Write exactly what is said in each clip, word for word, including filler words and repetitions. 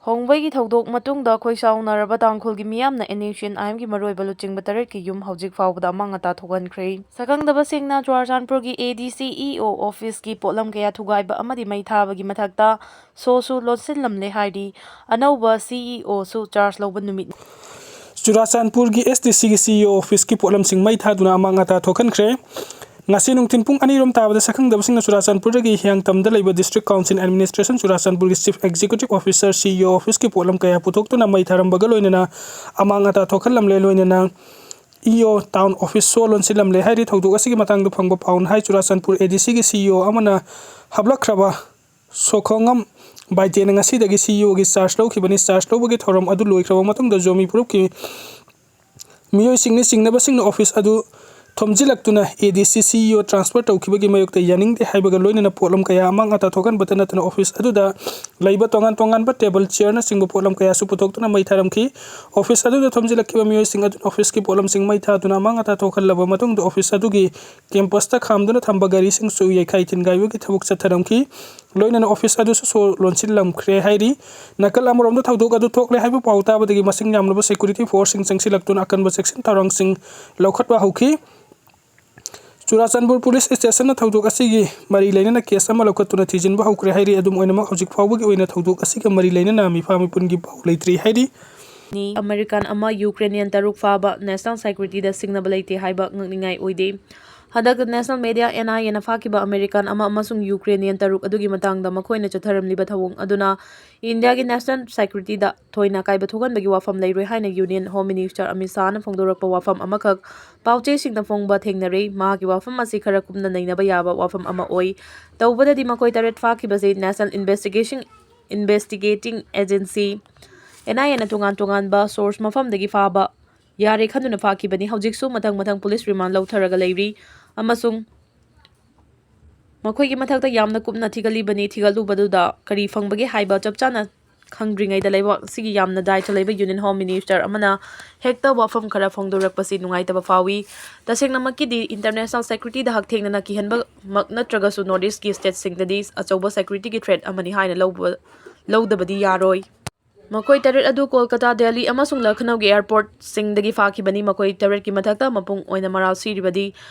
ꯍꯣꯡꯕꯒꯤ ꯊꯧꯗꯣꯛ ꯃꯇꯨꯡꯗ ꯈꯣꯏꯁꯥꯎꯅꯔꯕ ꯇꯥꯡꯈꯨꯜꯒꯤ ꯃꯤꯌꯥꯝꯅ NSCN-IM-ꯒꯤ ꯃꯔꯨꯑꯣꯏꯕ ꯂꯨꯆꯤꯡꯕ ꯇꯔꯦꯠꯀꯤ ꯌꯨꯝ ꯍꯧꯖꯤꯛ ꯐꯥꯎꯕꯗ ꯑꯃꯥꯡ ꯑꯇꯥ ꯊꯣꯛꯍꯟꯈ꯭ꯔꯦ꯫ ꯁꯛꯈꯪꯗꯕꯁꯤꯡꯅ ꯆꯨꯔꯥꯆꯥꯟꯄꯨꯔꯒꯤ ADC EO office-ꯀꯤ ꯄꯣꯠꯂꯝ ꯀꯌꯥ ꯊꯨꯒꯥꯏꯕ ꯑꯃꯗꯤ ꯃꯩ ꯊꯥꯕꯒꯤ ꯃꯊꯛꯇ ꯁꯣꯁꯨ ꯂꯣꯟꯁꯤꯜꯂꯝꯂꯦ ꯍꯥꯏꯔꯤ꯫ ꯑꯅꯧꯕ CEO-ꯁꯨ charge ꯂꯧꯕ ꯅꯨꯃꯤꯠ ꯆꯨꯔꯥꯆꯥꯟꯄꯨꯔꯒꯤ SDC-ꯒꯤ CEO office-ꯀꯤ ꯄꯣꯠꯂꯝꯁꯤꯡ ꯃꯩ ꯊꯥꯗꯨꯅ ꯑꯃꯥꯡ ꯑꯇꯥ ꯊꯣꯛꯍꯟꯈ꯭ꯔꯦ꯫ ꯉꯁꯤ ꯅꯨꯡꯊꯤꯜ ꯄꯨꯡ ꯑꯅꯤꯔꯣꯝ ꯇꯥꯕꯗ ꯁꯛꯈꯪꯗꯕꯁꯤꯡꯅ ꯆꯨꯔꯥꯆꯥꯟꯄꯨꯔꯗꯒꯤ ꯍꯤꯌꯥꯡꯇꯝꯗ ꯂꯩꯕ District Council Administration ꯆꯨꯔꯥꯆꯥꯟꯄꯨꯔꯒꯤ Chief Executive Officer, CEO office-ꯀꯤ ꯄꯣꯠꯂꯝ ꯀꯌꯥ ꯄꯨꯊꯣꯛꯇꯨꯅ ꯃꯩ ꯊꯥꯔꯝꯕꯒ ꯂꯣꯏꯅꯅ ꯑꯃꯥꯡ ꯑꯇꯥ ꯊꯣꯛꯍꯜꯂꯝꯂꯦ꯫ ꯂꯣꯏꯅꯅ EO town office ꯁꯣ ꯂꯣꯟꯁꯤꯜꯂꯝꯂꯦ ꯍꯥꯏꯔꯤ꯫ ꯊꯧꯗꯣꯛ ꯑꯁꯤꯒꯤ ꯃꯇꯥꯡꯗ ꯐꯪꯕ ꯄꯥꯎꯅ ꯍꯥꯏ, ꯆꯨꯔꯥꯆꯥꯟꯄꯨꯔ ADC-ꯒꯤ CEO ꯑꯃꯅ ꯍꯥꯞꯂꯛꯈ꯭ꯔꯕ ꯁꯣꯈꯣꯉꯝ ꯕꯥꯏꯇꯦꯅ ꯉꯁꯤꯗꯒꯤ CEO-ꯒꯤ charge ꯂꯧꯈꯤꯕꯅꯤ꯫ Charge ꯂꯧꯕꯒꯤ ꯊꯧꯔꯝ ꯑꯗꯨ ꯂꯣꯏꯈ꯭ꯔꯕ ꯃꯇꯨꯡꯗ ꯖꯣꯃꯤ ꯐꯨꯔꯨꯞꯀꯤ ꯃꯤꯑꯣꯏꯁꯤꯡꯅ ꯆꯤꯡꯅꯕꯁꯤꯡꯅ office ꯑꯗꯨ ꯊꯣꯝꯖꯤꯜꯂꯛꯇꯨꯅ ADC CEO transfer ꯇꯧꯈꯤꯕꯒꯤ ꯃꯥꯌꯣꯛꯇ ꯌꯥꯅꯤꯡꯗꯦ ꯍꯥꯏꯕꯒ ꯂꯣꯏꯅꯅ ꯄꯣꯠꯂꯝ ꯀꯌꯥ ꯑꯃꯥꯡ ꯑꯇꯥ ꯊꯣꯛꯍꯟꯕꯇ ꯅꯠꯇꯅ office ꯑꯗꯨꯗ ꯂꯩꯕ ꯇꯣꯉꯥꯟ ꯇꯣꯉꯥꯟꯕ table, chair-ꯅꯆꯤꯡꯕ ꯄꯣꯠꯂꯝ ꯀꯌꯥꯁꯨ ꯄꯨꯊꯣꯛꯇꯨꯅ ꯃꯩ ꯊꯥꯔꯝꯈꯤ꯫ Office ꯑꯗꯨꯗ ꯊꯣꯝꯖꯤꯜꯂꯛꯈꯤꯕ ꯃꯤꯑꯣꯏꯁꯤꯡ ꯑꯗꯨꯅ office-ꯀꯤ ꯄꯣꯠꯂꯝꯁꯤꯡ ꯃꯩ ꯊꯥꯗꯨꯅ ꯑꯃꯥꯡ ꯑꯇꯥ ꯊꯣꯛꯍꯜꯂꯕ ꯃꯇꯨꯡꯗ office ꯑꯗꯨꯒꯤ campus-ꯇ ꯈꯥꯝꯗꯨꯅ ꯊꯝꯕ ꯒꯥꯔꯤꯁꯤꯡꯁꯨ ꯌꯩꯈꯥꯏ ꯊꯤꯟꯒꯥꯏꯕꯒꯤ ꯊꯕꯛ ꯆꯠꯊꯔꯝꯈꯤ꯫ ꯂꯣꯏꯅꯅ office ꯑꯗꯨꯁꯨ ꯁꯣ ꯂꯣꯟꯁꯤꯜꯂꯝꯈ꯭ꯔꯦ ꯍꯥꯏꯔꯤ꯫ ꯅꯥꯀꯜ ꯑꯃꯔꯣꯝꯗ ꯊꯧꯗꯣꯛ ꯑꯗꯨ ꯊꯣꯛꯂꯦ ꯍꯥꯏꯕ ꯄꯥꯎ ꯇꯥꯕꯗꯒꯤ ꯃꯁꯤꯡ ꯌꯥꯝꯂꯕ security force-ꯁꯤꯡ ꯆꯪꯁꯤꯜꯂꯛꯇꯨꯅ ꯑꯀꯟꯕ ꯆꯦꯛꯁꯤꯟ ꯊꯧꯔꯥꯡꯁꯤꯡ ꯂꯧꯈꯠꯄ ꯍꯧꯈꯤ꯫ ꯆꯨꯔꯥꯆꯥꯟꯄꯨꯔ police station-ꯅ ꯊꯧꯗꯣꯛ ꯑꯁꯤꯒꯤ ꯃꯔꯤ ꯂꯩꯅꯅ case ꯑꯃ ꯂꯧꯈꯠꯇꯨꯅ ꯊꯤꯖꯤꯟꯕ ꯍꯧꯈ꯭ꯔꯦ ꯍꯥꯏꯔꯤ꯫ ꯑꯗꯨꯝ ꯑꯣꯏꯅꯃꯛ, ꯍꯧꯖꯤꯛ ꯐꯥꯎꯕꯒꯤ ꯑꯣꯏꯅ ꯊꯧꯗꯣꯛ ꯑꯁꯤꯒ ꯃꯔꯤ ꯂꯩꯅꯅ ꯃꯤꯐꯥ ꯃꯤꯄꯨꯟꯒꯤ ꯄꯥꯎ ꯂꯩꯇ꯭ꯔꯤ ꯍꯥꯏꯔꯤ꯫ ꯅꯤ꯫ American ꯑꯃ Ukrainian ꯇꯔꯨꯛ ꯐꯥꯕ national security-ꯗ ꯁꯤꯡꯅꯕ ꯂꯩꯇꯦ ꯍꯥꯏꯕ ꯉꯛꯅꯤꯡꯉꯥꯏ ꯑꯣꯏꯗꯦ꯫ ꯍꯟꯗꯛ national media NIA-ꯅ ꯐꯥꯈꯤꯕ American ꯑꯃ ꯑꯃꯁꯨꯡ Ukrainian ꯇꯔꯨꯛ ꯑꯗꯨꯒꯤ ꯃꯇꯥꯡꯗ ꯃꯈꯣꯏꯅ ꯆꯠꯊꯔꯝꯂꯤꯕ ꯊꯧꯑꯣꯡ ꯑꯗꯨꯅ India-ꯒꯤ national security-ꯗ ꯊꯣꯏꯅ ꯑꯀꯥꯏꯕ ꯊꯣꯛꯍꯟꯕꯒꯤ ꯋꯥꯐꯝ ꯂꯩꯔꯣꯏ ꯍꯥꯏꯅ Union Home Minister ꯑꯃꯤꯠ ꯁꯥꯍꯅ ꯐꯣꯡꯗꯣꯔꯛꯄ ꯋꯥꯐꯝ ꯑꯃꯈꯛ ꯄꯥꯎꯆꯦꯁꯤꯡꯗ ꯐꯣꯡꯕ ꯊꯦꯡꯅꯔꯦ꯫ ꯃꯍꯥꯛꯀꯤ ꯋꯥꯐꯝ ꯑꯁꯤ ꯈꯔ ꯀꯨꯞꯅ ꯅꯩꯅꯕ ꯌꯥꯕ ꯋꯥꯐꯝ ꯑꯃ ꯑꯣꯏ꯫ ꯇꯧꯕꯗꯗꯤ ꯃꯈꯣꯏ ꯇꯔꯦꯠ ꯐꯥꯈꯤꯕꯁꯤ National Investigation, Investigating Agency, NIA-ꯅ ꯇꯣꯉꯥꯟ ꯇꯣꯉꯥꯟꯕ source ꯃꯐꯝꯗꯒꯤ ꯐꯥꯕ ꯌꯥꯔꯦ ꯈꯟꯗꯨꯅ ꯐꯥꯈꯤꯕꯅꯤ꯫ ꯍꯧꯖꯤꯛꯁꯨ ꯃꯊꯪ ꯃꯊꯪ police remand ꯂꯧꯊꯔꯒ ꯂꯩꯔꯤ ꯑꯃꯁꯨꯡ ꯃꯈꯣꯏꯒꯤ ꯃꯊꯛꯇ ꯌꯥꯝꯅ ꯀꯨꯞꯅ ꯊꯤꯒꯠꯂꯤꯕꯅꯤ꯫ ꯊꯤꯒꯠꯂꯨꯕꯗꯨꯗ ꯀꯔꯤ ꯐꯪꯕꯒꯦ ꯍꯥꯏꯕ ꯆꯞ ꯆꯥꯅ ꯈꯪꯗ꯭ꯔꯤꯉꯩꯗ ꯂꯩꯕꯥꯛ ꯑꯁꯤꯒꯤ ꯌꯥꯝꯅ ꯗꯥꯏꯇ ꯂꯩꯕ Union Home Minister ꯑꯃꯅ ꯍꯦꯛꯇ ꯋꯥꯐꯝ ꯈꯔ ꯐꯣꯡꯗꯣꯔꯛꯄꯁꯤ ꯅꯨꯡꯉꯥꯏꯇꯕ ꯐꯥꯎꯏ꯫ ꯇꯁꯦꯡꯅꯃꯛꯀꯤꯗꯤ international security-ꯗ ꯍꯛꯊꯦꯡꯅꯅ ꯀꯤꯍꯟꯕꯃꯛ ꯅꯠꯇ꯭ꯔꯒꯁꯨ North East-ꯀꯤ state-ꯁꯤꯡꯗꯗꯤ ꯑꯆꯧꯕ security-ꯒꯤ threat ꯑꯃꯅꯤ ꯍꯥꯏꯅ ꯂꯧꯕ, ꯂꯧꯗꯕꯗꯤ ꯌꯥꯔꯣꯏ꯫ ꯃꯈꯣꯏ ꯇꯔꯦꯠ ꯑꯗꯨ ꯀꯣꯜꯀꯇꯥ, ꯗꯦꯜꯂꯤ ꯑꯃꯁꯨꯡ ꯂꯈꯅꯧꯒꯤ ꯑꯦꯌꯔꯄꯣꯔꯠꯁꯤꯡꯗꯒꯤ ꯐꯥꯈꯤꯕꯅꯤ꯫ ꯃꯈꯣꯏ ꯇꯔꯦꯠꯀꯤ ꯃꯊꯛꯇ ꯃꯄꯨꯡ ꯑꯣꯏꯅ ꯃꯔꯥꯜ ꯁꯤꯔꯤꯕꯗꯤ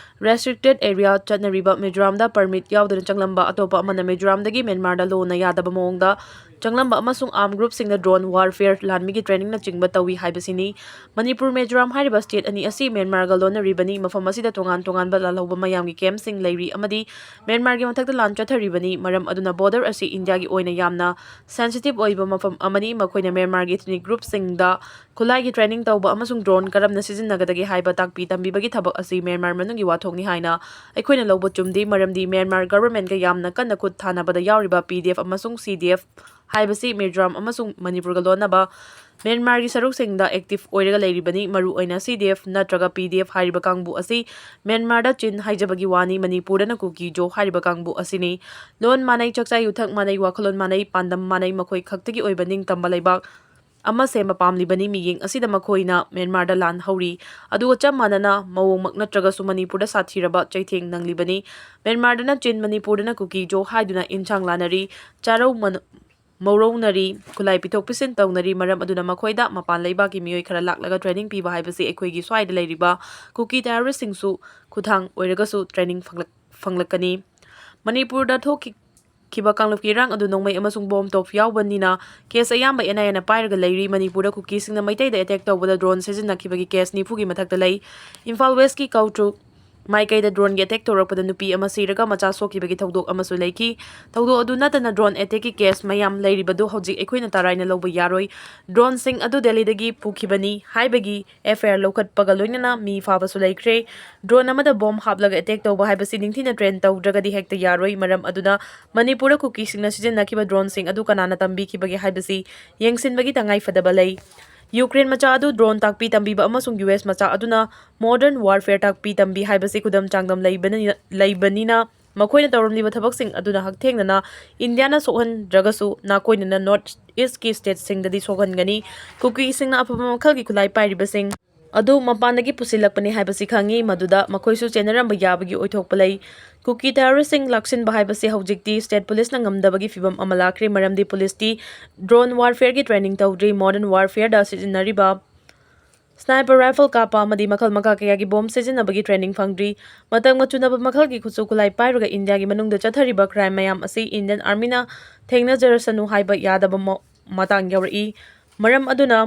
restricted area ꯆꯠꯅꯔꯤꯕ ꯃꯤꯖꯣꯔꯥꯝꯗ ꯄꯔꯃꯤꯠ ꯌꯥꯎꯗꯅ ꯆꯪꯂꯝꯕ, ꯑꯇꯣꯞꯄ ꯑꯃꯅ ꯃꯤꯖꯣꯔꯥꯝꯗꯒꯤ ꯃ꯭ꯌꯥꯟꯃꯥꯔꯗ ꯂꯣꯟꯅ ꯌꯥꯗꯕ ꯃꯑꯣꯡꯗ ꯆꯪꯂꯝꯕ ꯑꯃꯁꯨꯡ armed groupꯁꯤꯡꯅ drone warfare, ꯂꯥꯟꯃꯤꯒꯤ trainingꯅꯆꯤꯡꯕ ꯇꯧꯏ ꯍꯥꯏꯕꯁꯤꯅꯤ꯫ ꯃꯅꯤꯄꯨꯔ, ꯃꯤꯖꯣꯔꯥꯝ ꯍꯥꯏꯔꯤꯕ state ꯑꯅꯤ ꯑꯁꯤ ꯃ꯭ꯌꯥꯟꯃꯥꯔꯒ ꯂꯣꯟꯅꯔꯤꯕꯅꯤ꯫ ꯃꯐꯝ ꯑꯁꯤꯗ ꯇꯣꯉꯥꯟ ꯇꯣꯉꯥꯟꯕ ꯂꯥꯜꯍꯧꯕ ꯃꯌꯥꯝꯒꯤ campꯁꯤꯡ ꯂꯩꯔꯤ ꯑꯃꯗꯤ ꯃ꯭ꯌꯥꯟꯃꯥꯔꯒꯤ ꯃꯊꯛꯇ ꯂꯥꯟ ꯆꯠꯊꯔꯤꯕꯅꯤ꯫ ꯃꯔꯝ ꯑꯗꯨꯅ border ꯑꯁꯤ ꯏꯟꯗꯤꯌꯥꯒꯤ ꯑꯣꯏꯅ ꯌꯥꯝꯅ sensitive ꯑꯣꯏꯕ ꯃꯐꯝ ꯑꯃꯅꯤ꯫ ꯃꯈꯣꯏꯅ ꯃ꯭ꯌꯥꯟꯃꯥꯔꯒꯤ ethnic groupꯁꯤꯡꯗ ꯈꯨꯠꯂꯥꯏꯒꯤ training ꯇꯧꯕ ꯑꯃꯁꯨꯡ drone ꯀꯔꯝꯅ ꯁꯤꯖꯤꯟꯅꯒꯗꯒꯦ ꯍꯥꯏꯕ ꯇꯥꯛꯄꯤ ꯇꯝꯕꯤꯕꯒꯤ ꯊꯕꯛ ꯑꯁꯤ ꯃ꯭ꯌꯥꯟꯃꯥꯔ ꯃꯅꯨꯡꯒꯤ ꯋꯥꯊꯣꯛꯅꯤ ꯍꯥꯏꯅ ꯑꯩꯈꯣꯏꯅ ꯂꯧꯕ ꯆꯨꯝꯗꯦ, ꯃꯔꯝꯗꯤ ꯃ꯭ꯌꯥꯟꯃꯥꯔ governmentꯀ ꯌꯥꯝꯅ ꯀꯟꯅ ꯈꯨꯠ ꯊꯥꯅꯕꯗ ꯌꯥꯎꯔꯤꯕ PDF ꯑꯃꯁꯨꯡ CDF ꯍꯥꯏꯕꯁꯤ ꯃꯤꯖꯣꯔꯥꯝ ꯑꯃꯁꯨꯡ ꯃꯅꯤꯄꯨꯔꯒ ꯂꯣꯟꯅꯕ ꯃ꯭ꯌꯥꯟꯃꯥꯔꯒꯤ ꯁꯔꯨꯛꯁꯤꯡꯗ active ꯑꯣꯏꯔꯒ ꯂꯩꯔꯤꯕꯅꯤ꯫ ꯃꯔꯨꯑꯣꯏꯅ CDF ꯅꯠꯇ꯭ꯔꯒ PDF ꯍꯥꯏꯔꯤꯕ ꯀꯥꯡꯕꯨ ꯑꯁꯤ ꯃ꯭ꯌꯥꯟꯃꯥꯔꯗ ꯆꯤꯟ ꯍꯥꯏꯖꯕꯒꯤ ꯋꯥꯅꯤ, ꯃꯅꯤꯄꯨꯔꯗꯅ ꯀꯨꯀꯤ ꯖꯣ ꯍꯥꯏꯔꯤꯕ ꯀꯥꯡꯕꯨ ꯑꯁꯤꯅꯤ꯫ ꯂꯣꯟ ꯃꯥꯟꯅꯩ, ꯆꯥꯛꯆꯥ ꯌꯨꯊꯛ ꯃꯥꯟꯅꯩ, ꯋꯥꯈꯜꯂꯣꯟ ꯃꯥꯟꯅꯩ, ꯄꯥꯟꯗꯝ ꯃꯥꯟꯅꯩ, ꯃꯈꯣꯏ ꯈꯛꯇꯒꯤ ꯑꯣꯏꯕ ꯅꯤꯡꯇꯝꯕ ꯂꯩꯕꯥꯛ ꯑꯃ ꯁꯦꯝꯕ ꯄꯥꯝꯂꯤꯕꯅꯤ꯫ ꯃꯤꯠꯌꯦꯡ ꯑꯁꯤꯗ ꯃꯈꯣꯏꯅ ꯃ꯭ꯌꯥꯟꯃꯥꯔꯗ ꯂꯥꯟ ꯍꯧꯔꯤ꯫ ꯑꯗꯨꯒ ꯆꯞ ꯃꯥꯟꯅꯅ ꯃꯑꯣꯡꯃꯛ ꯅꯠꯇ꯭ꯔꯒꯁꯨ ꯃꯅꯤꯄꯨꯔꯗ ꯁꯥꯊꯤꯔꯕ ꯆꯩꯊꯦꯡ ꯅꯪꯂꯤꯕꯅꯤ꯫ ꯃ꯭ꯌꯥꯟꯃꯥꯔꯗꯅ ꯆꯤꯟ, ꯃꯅꯤꯄꯨꯔꯗꯅ ꯀꯨꯀꯤ ꯖꯣ ꯍꯥꯏꯗꯨꯅ ꯏꯟꯁꯥꯡ ꯂꯥꯟꯅꯔꯤ, ꯆꯥꯔꯧ ꯃꯧꯔꯧꯅꯔꯤ, ꯈꯨꯠꯂꯥꯏ ꯄꯤꯊꯣꯛ ꯄꯤꯁꯤꯟ ꯇꯧꯅꯔꯤ꯫ ꯃꯔꯝ ꯑꯗꯨꯅ ꯃꯈꯣꯏꯗ ꯃꯄꯥꯟ ꯂꯩꯕꯥꯛꯀꯤ ꯃꯤꯑꯣꯏ ꯈꯔ ꯂꯥꯛꯂꯒ training ꯄꯤꯕ ꯍꯥꯏꯕꯁꯤ ꯑꯩꯈꯣꯏꯒꯤ ꯁ꯭ꯋꯥꯏꯗ ꯂꯩꯔꯤꯕ ꯀꯨꯀꯤ terroristꯁꯤꯡꯁꯨ ꯈꯨꯠꯊꯥꯡ ꯑꯣꯏꯔꯒꯁꯨ training ꯐꯪꯂꯛ-, ꯐꯪꯂꯛꯀꯅꯤ꯫ ꯃꯅꯤꯄꯨꯔꯗ ꯊꯣꯛꯈꯤ-, ꯈꯤꯕ ꯀꯥꯡꯂꯨꯞꯀꯤ ꯏꯔꯥꯡ ꯑꯗꯨ ꯅꯣꯡꯃꯩ ꯑꯃꯁꯨꯡ bomb ꯇꯣꯞ ꯌꯥꯎꯕꯅꯤꯅ case ꯑꯌꯥꯝꯕ NIAꯅ ꯄꯥꯏꯔꯒ ꯂꯩꯔꯤ꯫ ꯃꯅꯤꯄꯨꯔꯗ ꯀꯨꯀꯤꯁꯤꯡꯅ ꯃꯩꯇꯩꯗ attack ꯇꯧꯕꯗ drone ꯁꯤꯖꯤꯟꯅꯈꯤꯕꯒꯤ case ꯅꯤꯐꯨꯒꯤ ꯃꯊꯛꯇ ꯂꯩ꯫ ꯏꯝꯐꯥꯜ Westꯀꯤ ꯀꯧꯇ꯭ꯔꯨꯛ ꯃꯥꯏꯀꯩꯗ droneꯒꯤ attack ꯇꯧꯔꯛꯄꯗ ꯅꯨꯄꯤ ꯑꯃ ꯁꯤꯔꯒ ꯃꯆꯥ ꯁꯣꯛꯈꯤꯕꯒꯤ ꯊꯧꯗꯣꯛ ꯑꯃꯁꯨ ꯂꯩꯈꯤ꯫ ꯊꯧꯗꯣꯛ ꯑꯗꯨ ꯅꯠꯇꯅ drone attackꯀꯤ case ꯃꯌꯥꯝ ꯂꯩꯔꯤꯕꯗꯨ ꯍꯧꯖꯤꯛ ꯑꯩꯈꯣꯏꯅ ꯇꯔꯥꯏꯅ ꯂꯧꯕ ꯌꯥꯔꯣꯏ꯫ Droneꯁꯤꯡ ꯑꯗꯨ ꯗꯦꯜꯂꯤꯗꯒꯤ ꯄꯨꯈꯤꯕꯅꯤ ꯍꯥꯏꯕꯒꯤ FIR ꯂꯧꯈꯠꯄꯒ ꯂꯣꯏꯅꯅ ꯃꯤ ꯐꯥꯕꯁꯨ ꯂꯩꯈ꯭ꯔꯦ꯫ Drone ꯑꯃꯗ bomb ꯍꯥꯞꯂꯒ attack ꯇꯧꯕ ꯍꯥꯏꯕꯁꯤ ꯅꯤꯡꯊꯤꯅ train ꯇꯧꯗ꯭ꯔꯒꯗꯤ ꯍꯦꯛꯇ ꯌꯥꯔꯣꯏ꯫ ꯃꯔꯝ ꯑꯗꯨꯅ ꯃꯅꯤꯄꯨꯔꯗ ꯀꯨꯀꯤꯁꯤꯡꯅ ꯁꯤꯖꯤꯟꯅꯈꯤꯕ droneꯁꯤꯡ ꯑꯗꯨ ꯀꯅꯥꯅ ꯇꯝꯕꯤꯈꯤꯕꯒꯦ ꯍꯥꯏꯕꯁꯤ ꯌꯦꯡꯁꯤꯟꯕꯒꯤ ꯇꯉꯥꯏꯐꯗꯕ ꯂꯩ꯫ ꯌꯨꯀ꯭ꯔꯦꯟ ꯃꯆꯥ ꯑꯗꯨ drone ꯇꯥꯛꯄꯤ ꯇꯝꯕꯤꯕ ꯑꯃꯁꯨꯡ US ꯃꯆꯥ ꯑꯗꯨꯅ modern warfare ꯇꯥꯛꯄꯤ ꯇꯝꯕꯤ ꯍꯥꯏꯕꯁꯤ ꯈꯨꯗꯝ ꯆꯥꯡꯗꯝ ꯂꯩꯕꯅꯤꯅ, ꯂꯩꯕꯅꯤꯅ ꯃꯈꯣꯏꯅ ꯇꯧꯔꯝꯂꯤꯕ ꯊꯕꯛꯁꯤꯡ ꯑꯗꯨꯅ ꯍꯛꯊꯦꯡꯅꯅ ꯏꯟꯗꯤꯌꯥꯅ ꯁꯣꯛꯍꯟꯗ꯭ꯔꯒꯁꯨ ꯅꯥꯀꯣꯏꯅꯅ North Eastꯀꯤ stateꯁꯤꯡꯗꯗꯤ ꯁꯣꯛꯍꯟꯒꯅꯤ꯫ ꯀꯨꯀꯤꯁꯤꯡꯅ ꯑꯐꯕ ꯃꯈꯜꯒꯤ ꯈꯨꯠꯂꯥꯏ ꯄꯥꯏꯔꯤꯕꯁꯤꯡ ꯑꯗꯨ ꯃꯄꯥꯟꯗꯒꯤ ꯄꯨꯁꯤꯜꯂꯛꯄꯅꯤ ꯍꯥꯏꯕꯁꯤ ꯈꯪꯏ, ꯃꯗꯨꯗ ꯃꯈꯣꯏꯁꯨ ꯆꯦꯟꯅꯔꯝꯕ ꯌꯥꯕꯒꯤ ꯑꯣꯏꯊꯣꯛꯄ ꯂꯩ꯫ ꯀꯨꯀꯤ ꯇꯦꯔꯣꯔꯤꯁꯁꯤꯡ ꯂꯥꯛꯁꯤꯟꯕ ꯍꯥꯏꯕꯁꯤ ꯍꯧꯖꯤꯛꯇꯤ ꯁ꯭ꯇꯦꯠ ꯄꯨꯂꯤꯁꯅ ꯉꯝꯗꯕꯒꯤ ꯐꯤꯕꯝ ꯑꯃ ꯂꯥꯛꯈ꯭ꯔꯦ꯫ ꯃꯔꯝꯗꯤ ꯄꯨꯂꯤꯁꯇꯤ ꯗ꯭ꯔꯣꯟ ꯋꯥꯔꯐꯤꯌꯔꯒꯤ ꯇ꯭ꯔꯦꯅꯤꯡ ꯇꯧꯗ꯭ꯔꯤ꯫ ꯃꯣꯗꯔꯟ ꯋꯥꯔꯐꯤꯌꯔꯗ ꯁꯤꯖꯤꯟꯅꯔꯤꯕ ꯁ꯭ꯅꯥꯏꯄꯔ ꯔꯥꯏꯐꯜ ꯀꯥꯞꯄ ꯑꯃꯗꯤ ꯃꯈꯜ ꯃꯈꯥ ꯀꯌꯥꯒꯤ ꯕꯣꯝ ꯁꯤꯖꯤꯟꯅꯕꯒꯤ ꯇ꯭ꯔꯦꯅꯤꯡ ꯐꯪꯗ꯭ꯔꯤ꯫ ꯃꯇꯝꯒ ꯆꯨꯅꯕ ꯃꯈꯜꯒꯤ ꯈꯨꯠꯁꯨ ꯈꯨꯠꯂꯥꯏ ꯄꯥꯏꯔꯒ ꯏꯟꯗꯤꯌꯥꯒꯤ ꯃꯅꯨꯡꯗ ꯆꯠꯊꯔꯤꯕ ꯀ꯭ꯔꯥꯏꯝ ꯃꯌꯥꯝ ꯑꯁꯤ ꯏꯟꯗꯤꯌꯟ ꯑꯥꯔꯃꯤꯅ ꯊꯦꯡꯅꯖꯔꯁꯅꯨ ꯍꯥꯏꯕ ꯌꯥꯗꯕ ꯃ-, ꯃꯇꯥꯡ ꯌꯥꯎꯔꯛꯏ꯫ ꯃꯔꯝ ꯑꯗꯨꯅ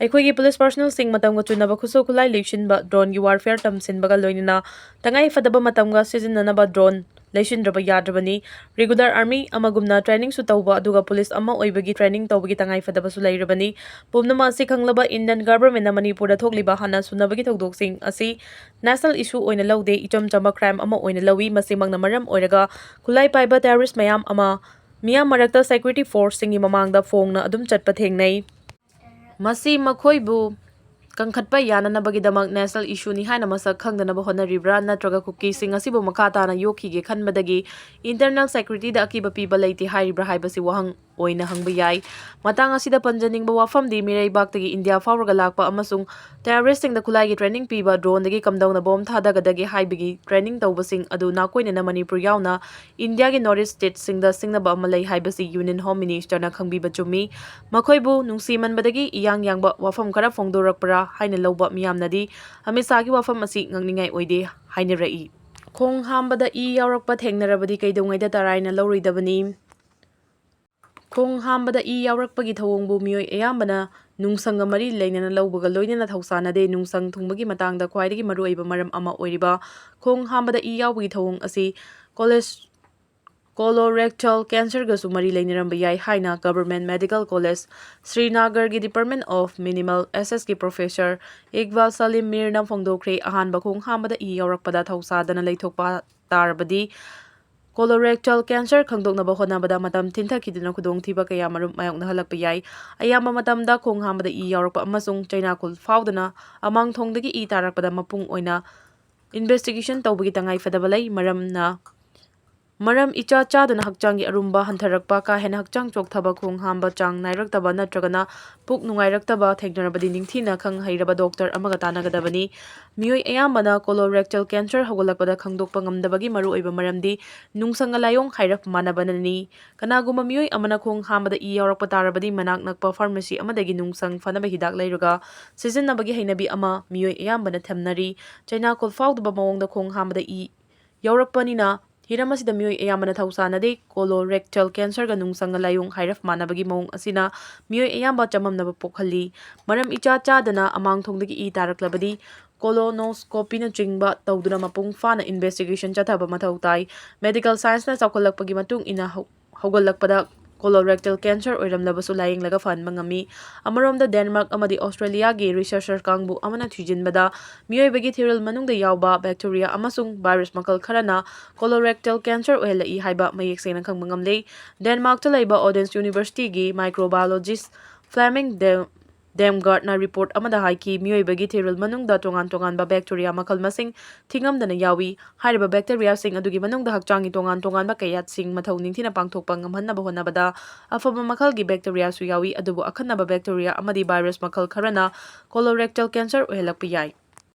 ꯑꯩꯈꯣꯏꯒꯤ ꯄꯨꯂꯤꯁ ꯄꯥꯔꯁꯣꯅꯦꯜꯁꯤꯡ ꯃꯇꯝꯒ ꯆꯨꯅꯕ ꯈꯨꯠꯁꯨ ꯈꯨꯠꯂꯥꯏ ꯂꯩꯁꯤꯟꯕ, ꯗ꯭ꯔꯣꯟꯒꯤ ꯋꯥꯔꯐꯤꯌꯔ ꯇꯝꯁꯤꯟꯕꯒ ꯂꯣꯏꯅꯅ ꯇꯉꯥꯏ ꯐꯗꯕ ꯃꯇꯝꯒ ꯁꯤꯖꯤꯟꯅꯅꯕ ꯗ꯭ꯔꯣꯟ ꯂꯩꯁꯤꯟꯗ꯭ꯔꯕ ꯌꯥꯗ꯭ꯔꯕꯅꯤ꯫ ꯔꯤꯒꯨꯂꯔ ꯑꯥꯔꯃꯤ ꯑꯃꯒꯨꯝꯅ ꯇ꯭ꯔꯦꯅꯤꯡꯁꯨ ꯇꯧꯕ, ꯑꯗꯨꯒ ꯄꯨꯂꯤꯁ ꯑꯃ ꯑꯣꯏꯕꯒꯤ ꯇ꯭ꯔꯦꯅꯤꯡ ꯇꯧꯕꯒꯤ ꯇꯉꯥꯏ ꯐꯗꯕꯁꯨ ꯂꯩꯔꯕꯅꯤ꯫ ꯄꯨꯝꯅꯃꯛ ꯑꯁꯤ ꯈꯪꯂꯕ ꯏꯟꯗꯤꯌꯟ ꯒꯚꯔꯟꯃꯦꯟꯠꯅ ꯃꯅꯤꯄꯨꯔꯗ ꯊꯣꯛꯂꯤꯕ ꯍꯥꯟꯅ ꯁꯨꯅꯕꯒꯤ ꯊꯧꯗꯣꯛꯁꯤꯡ ꯑꯁꯤ ꯅꯦꯁꯅꯦꯜ ꯏꯁꯨ ꯑꯣꯏꯅ ꯂꯧꯗꯦ, ꯏꯆꯝ ꯆꯝꯕ ꯀ꯭ꯔꯥꯏꯝ ꯑꯃ ꯑꯣꯏꯅ ꯂꯧꯏ꯫ ꯃꯁꯤꯃꯛꯅ ꯃꯔꯝ ꯑꯣꯏꯔꯒ ꯈꯨꯠꯂꯥꯏ ꯄꯥꯏꯕ ꯇꯦꯔꯣꯔꯤꯁ ꯃꯌꯥꯝ ꯑꯃ ꯃꯤꯌꯥꯝ ꯃꯔꯛꯇ ꯁꯦꯀ꯭ꯌꯨꯔꯤꯇꯤ ꯐꯣꯔꯁꯁꯤꯡꯒꯤ ꯃꯃꯥꯡꯗ ꯐꯣꯡꯅ ꯑꯗꯨꯝ ꯆꯠꯄ ꯊꯦꯡꯅꯩ꯫ ꯃꯁꯤ ꯃꯈꯣꯏꯕꯨ ꯀꯟꯈꯠꯄ ꯌꯥꯅꯅꯕꯒꯤꯗꯃꯛ ꯅꯦꯁꯅꯦꯜ ꯏꯁꯨꯅꯤ ꯍꯥꯏꯅ ꯃꯁꯛ ꯈꯪꯗꯅꯕ ꯍꯣꯠꯅꯔꯤꯕ꯭ꯔꯥ, ꯅꯠꯇ꯭ꯔꯒ ꯀꯨꯀꯤꯁꯤꯡ ꯑꯁꯤꯕꯨ ꯃꯈꯥ ꯇꯥꯅ ꯌꯣꯛꯈꯤꯒꯦ ꯈꯟꯕꯗꯒꯤ ꯏꯟꯇꯔꯅꯦꯜ ꯁꯦꯀ꯭ꯌꯨꯔꯤꯇꯤꯗ ꯑꯀꯤꯕ ꯄꯤꯕ ꯂꯩꯇꯦ ꯍꯥꯏꯔꯤꯕ꯭ꯔꯥ ꯍꯥꯏꯕꯁꯤ ꯋꯥꯍꯪ ꯑꯣꯏꯅ ꯍꯪꯕ ꯌꯥꯏ꯫ ꯃꯇꯥꯡ ꯑꯁꯤꯗ ꯄꯟꯖꯅꯤꯡꯕ ꯋꯥꯐꯝꯗꯤ, ꯃꯤꯔꯩꯕꯥꯛꯇꯒꯤ ꯏꯟꯗꯤꯌꯥ ꯐꯥꯎꯔꯒ ꯂꯥꯛꯄ ꯑꯃꯁꯨꯡ ꯇꯦꯔꯣꯔꯤꯁꯁꯤꯡꯗ ꯈꯨꯠꯂꯥꯏꯒꯤ ꯇ꯭ꯔꯦꯅꯤꯡ ꯄꯤꯕ, ꯗ꯭ꯔꯣꯟꯗꯒꯤ ꯀꯝꯗꯧꯅ ꯕꯣꯝ ꯊꯥꯗꯒꯗꯒꯦ ꯍꯥꯏꯕꯒꯤ ꯇ꯭ꯔꯦꯅꯤꯡ ꯇꯧꯕꯁꯤꯡ ꯑꯗꯨ ꯅꯥꯀꯣꯏꯅꯅ ꯃꯅꯤꯄꯨꯔ ꯌꯥꯎꯅ ꯏꯟꯗꯤꯌꯥꯒꯤ ꯅꯣꯔꯠ ꯏꯁ ꯁ꯭ꯇꯦꯠꯁꯤꯡꯗ ꯁꯤꯡꯅꯕ ꯑꯃ ꯂꯩ ꯍꯥꯏꯕꯁꯤ ꯌꯨꯅꯤꯌꯟ ꯍꯣꯝ ꯃꯤꯅꯤꯁꯇꯔꯅ ꯈꯪꯕꯤꯕ ꯆꯨꯝꯃꯤ꯫ ꯃꯈꯣꯏꯕꯨ ꯅꯨꯡꯁꯤꯃꯟꯕꯗꯒꯤ ꯏꯌꯥꯡ ꯌꯥꯡꯕ ꯋꯥꯐꯝ ꯈꯔ ꯐꯣꯡꯗꯣꯔꯛꯄ꯭ꯔꯥ ꯍꯥꯏꯅ ꯂꯧꯕ ꯃꯤꯌꯥꯝꯅꯗꯤ ꯑꯃꯤꯠ ꯁꯥꯍꯒꯤ ꯋꯥꯐꯝ ꯑꯁꯤ ꯉꯛꯅꯤꯡꯉꯥꯏ ꯑꯣꯏꯗꯦ ꯍꯥꯏꯅꯔꯛꯏ꯫ ꯈꯣꯡ ꯍꯥꯝꯕꯗ ꯏ ꯌꯥꯎꯔꯛꯄ ꯊꯦꯡꯅꯔꯕꯗꯤ ꯀꯩꯗꯧꯉꯩꯗ ꯇꯔꯥꯏꯅ ꯂꯧꯔꯣꯏꯗꯕꯅꯤ? ꯈꯣꯡ ꯍꯥꯝꯕꯗ ꯏ ꯌꯥꯎꯔꯛꯄꯒꯤ ꯊꯧꯑꯣꯡꯕꯨ ꯃꯤꯑꯣꯏ ꯑꯌꯥꯝꯕꯅ ꯅꯨꯡꯁꯪꯒ ꯃꯔꯤ ꯂꯩꯅꯅ ꯂꯧꯕꯒ ꯂꯣꯏꯅꯅ ꯊꯧꯁꯥꯅꯗꯦ꯫ ꯅꯨꯡꯁꯪ ꯊꯨꯡꯕꯒꯤ ꯃꯇꯥꯡꯗ ꯈ꯭ꯋꯥꯏꯗꯒꯤ ꯃꯔꯨꯑꯣꯏꯕ ꯃꯔꯝ ꯑꯃ ꯑꯣꯏꯔꯤꯕ ꯈꯣꯡ ꯍꯥꯝꯕꯗ ꯏ ꯌꯥꯎꯕꯒꯤ ꯊꯧꯑꯣꯡ ꯑꯁꯤ ꯀꯣꯂꯦꯁ-, colorectal cancerꯒꯁꯨ ꯃꯔꯤ ꯂꯩꯅꯔꯝꯕ ꯌꯥꯏ ꯍꯥꯏꯅ Government Medical College ꯁ꯭ꯔꯤꯅꯥꯒꯔꯒꯤ Department of Minimal Accessꯀꯤ professor Iqbal ꯁꯂꯤꯝ ꯃꯤꯔꯅ ꯐꯣꯡꯗꯣꯛꯈ꯭ꯔꯦ꯫ ꯑꯍꯥꯟꯕ ꯈꯣꯡ ꯍꯥꯝꯕꯗ ꯏ ꯌꯥꯎꯔꯛꯄꯗ ꯊꯧꯁꯥꯗꯅ ꯂꯩꯊꯣꯛꯄ ꯇꯥꯔꯕꯗꯤ, colorectal cancer ꯈꯪꯗꯣꯛꯅꯕ ꯍꯣꯠꯅꯕꯗ ꯃꯇꯝ ꯊꯤꯟꯊꯈꯤꯗꯨꯅ ꯈꯨꯗꯣꯡꯊꯤꯕ ꯀꯌꯥ ꯃꯔꯨꯝ ꯃꯥꯌꯣꯛꯅꯍꯜꯂꯛꯄ ꯌꯥꯏ꯫ ꯑꯌꯥꯝꯕ ꯃꯇꯝꯗ ꯈꯣꯡ ꯍꯥꯝꯕꯗ ꯏ ꯌꯥꯎꯔꯛꯄ ꯑꯃꯁꯨꯡ ꯆꯩꯅꯥꯈꯣꯜ ꯐꯥꯎꯗꯨꯅ ꯑꯃꯥꯡ ꯊꯣꯡꯗꯒꯤ ꯏ ꯇꯥꯔꯛꯄꯗ ꯃꯄꯨꯡ ꯑꯣꯏꯅ investigation ꯇꯧꯕꯒꯤ ꯇꯉꯥꯏ ꯐꯗꯕ ꯂꯩ꯫ ꯃꯔꯝꯅ ꯃꯔꯝ ꯏꯆꯥ ꯆꯥꯗꯅ ꯍꯛꯆꯥꯡꯒꯤ ꯑꯔꯨꯝꯕ ꯍꯟꯊꯔꯛꯄ, ꯀꯥ ꯍꯦꯟꯅ ꯍꯛꯆꯥꯡ ꯆꯣꯛꯊꯕ, ꯈꯣꯡ ꯍꯥꯝꯕ ꯆꯥꯡ ꯅꯥꯏꯔꯛꯇꯕ ꯅꯠꯇ꯭ꯔꯒꯅ ꯄꯨꯛ ꯅꯨꯡꯉꯥꯏꯔꯛꯇꯕ ꯊꯦꯡꯅꯔꯕꯗꯤ ꯅꯤꯡꯊꯤꯅ ꯈꯪ ꯍꯩꯔꯕ ꯗꯣꯛꯇꯔ ꯑꯃꯒ ꯇꯥꯟꯅꯒꯗꯕꯅꯤ꯫ ꯃꯤꯑꯣꯏ ꯑꯌꯥꯝꯕꯅ colorectal cancer ꯍꯧꯒꯠꯂꯛꯄꯗ ꯈꯪꯗꯣꯛꯄ ꯉꯝꯗꯕꯒꯤ ꯃꯔꯨꯑꯣꯏꯕ ꯃꯔꯝꯗꯤ ꯅꯨꯡꯁꯪ ꯑꯂꯥꯏꯑꯣꯡ ꯍꯥꯏꯔꯞ ꯃꯥꯟꯅꯕꯅꯅꯤ꯫ ꯀꯅꯥꯒꯨꯝꯕ ꯃꯤꯑꯣꯏ ꯑꯃꯅ ꯈꯣꯡ ꯍꯥꯝꯕꯗ ꯏ ꯌꯥꯎꯔꯛꯄ ꯇꯥꯔꯕꯗꯤ ꯃꯅꯥꯛ ꯅꯛꯄ pharmacy ꯑꯃꯗꯒꯤ ꯅꯨꯡꯁꯪ ꯐꯅꯕ ꯍꯤꯗꯥꯛ ꯂꯩꯔꯒ ꯁꯤꯖꯤꯟꯅꯕꯒꯤ ꯍꯩꯅꯕꯤ ꯑꯃ ꯃꯤꯑꯣꯏ ꯑꯌꯥꯝꯕꯅ ꯊꯝꯅꯔꯤ꯫ ꯆꯩꯅꯥꯀꯣꯜ ꯐꯥꯎꯗꯕ ꯃꯑꯣꯡꯗ ꯈꯣꯡ ꯍꯥꯝꯕꯗ ꯏ ꯌꯥꯎꯔꯛꯄꯅꯤꯅ ꯍꯤꯔꯝ ꯑꯁꯤꯗ ꯃꯤꯑꯣꯏ ꯑꯌꯥꯝꯕꯅ ꯊꯧꯁꯥꯅꯗꯦ꯫ Colorectal cancerꯒ ꯅꯨꯡꯁꯪ ꯑꯂꯥꯏꯑꯣꯡ ꯍꯥꯏꯔꯞ ꯃꯥꯟꯅꯕꯒꯤ ꯃꯑꯣꯡ ꯑꯁꯤꯅ ꯃꯤꯑꯣꯏ ꯑꯌꯥꯝꯕ ꯆꯃꯝꯅꯕ ꯄꯣꯛꯍꯜꯂꯤ꯫ ꯃꯔꯝ ꯏꯆꯥ ꯆꯥꯗꯅ ꯑꯃꯥꯡ ꯊꯣꯡꯗꯒꯤ ꯏ ꯇꯥꯔꯛꯂꯕꯗꯤ colonoscopyꯅꯆꯤꯡꯕ ꯇꯧꯗꯨꯅ ꯃꯄꯨꯡ ꯐꯥꯅ investigation ꯆꯠꯊꯕ ꯃꯊꯧ ꯇꯥꯏ꯫ Medical scienceꯅ ꯆꯥꯎꯈꯠꯂꯛꯄꯒꯤ ꯃꯇꯨꯡ ꯏꯟꯅ ꯍꯧ-, ꯍꯧꯒꯠꯂꯛꯄꯗ colorectal cancer ꯑꯣꯏꯔꯝꯂꯕꯁꯨ ꯂꯥꯌꯦꯡꯂꯒ ꯐꯍꯟꯕ ꯉꯝꯃꯤ꯫ ꯑꯃꯔꯣꯝꯗ ꯗꯦꯟꯃꯥꯔꯛ ꯑꯃꯗꯤ ꯑꯣꯁꯇ꯭ꯔꯦꯂꯤꯌꯥꯒꯤ researcher ꯀꯥꯡꯕꯨ ꯑꯃꯅ ꯊꯤꯖꯤꯟꯕꯗ ꯃꯤꯑꯣꯏꯕꯒꯤ ꯊꯤꯔꯤꯜ ꯃꯅꯨꯡꯗ ꯌꯥꯎꯕ bacteria ꯑꯃꯁꯨꯡ virus ꯃꯈꯜ ꯈꯔꯅ colorectal cancer ꯑꯣꯏꯍꯜꯂꯛꯏ ꯍꯥꯏꯕ ꯃꯌꯦꯛ ꯁꯦꯡꯅ ꯈꯪꯕ ꯉꯝꯂꯦ꯫ ꯗꯦꯟꯃꯥꯔꯛꯇ ꯂꯩꯕ Odense Universityꯒꯤ microbiologist Flemming De-, Damgaardꯅ report ꯑꯃꯗ ꯍꯥꯏꯈꯤ, ꯃꯤꯑꯣꯏꯕꯒꯤ ꯊꯤꯔꯤꯜ ꯃꯅꯨꯡꯗ ꯇꯣꯉꯥꯟ ꯇꯣꯉꯥꯟꯕ bacteria ꯃꯈꯜ ꯃꯁꯤꯡ ꯊꯤꯉꯝꯗꯅ ꯌꯥꯎꯏ꯫ ꯍꯥꯏꯔꯤꯕ bacteriaꯁꯤꯡ ꯑꯗꯨꯒꯤ ꯃꯅꯨꯡꯗ ꯍꯛꯆꯥꯡꯒꯤ ꯇꯣꯉꯥꯟ ꯇꯣꯉꯥꯟꯕ ꯀꯌꯥꯠꯁꯤꯡ ꯃꯊꯧ ꯅꯤꯡꯊꯤꯅ ꯄꯥꯡꯊꯣꯛꯄ ꯉꯝꯍꯟꯅꯕ ꯍꯣꯠꯅꯕꯗ ꯑꯐꯕ ꯃꯈꯜꯒꯤ bacteriaꯁꯨ ꯌꯥꯎꯏ, ꯑꯗꯨꯕꯨ ꯑꯈꯟꯅꯕ bacteria ꯑꯃꯗꯤ virus ꯃꯈꯜ ꯈꯔꯅ colorectal cancer ꯑꯣꯏꯍꯜꯂꯛꯄ ꯌꯥꯏ꯫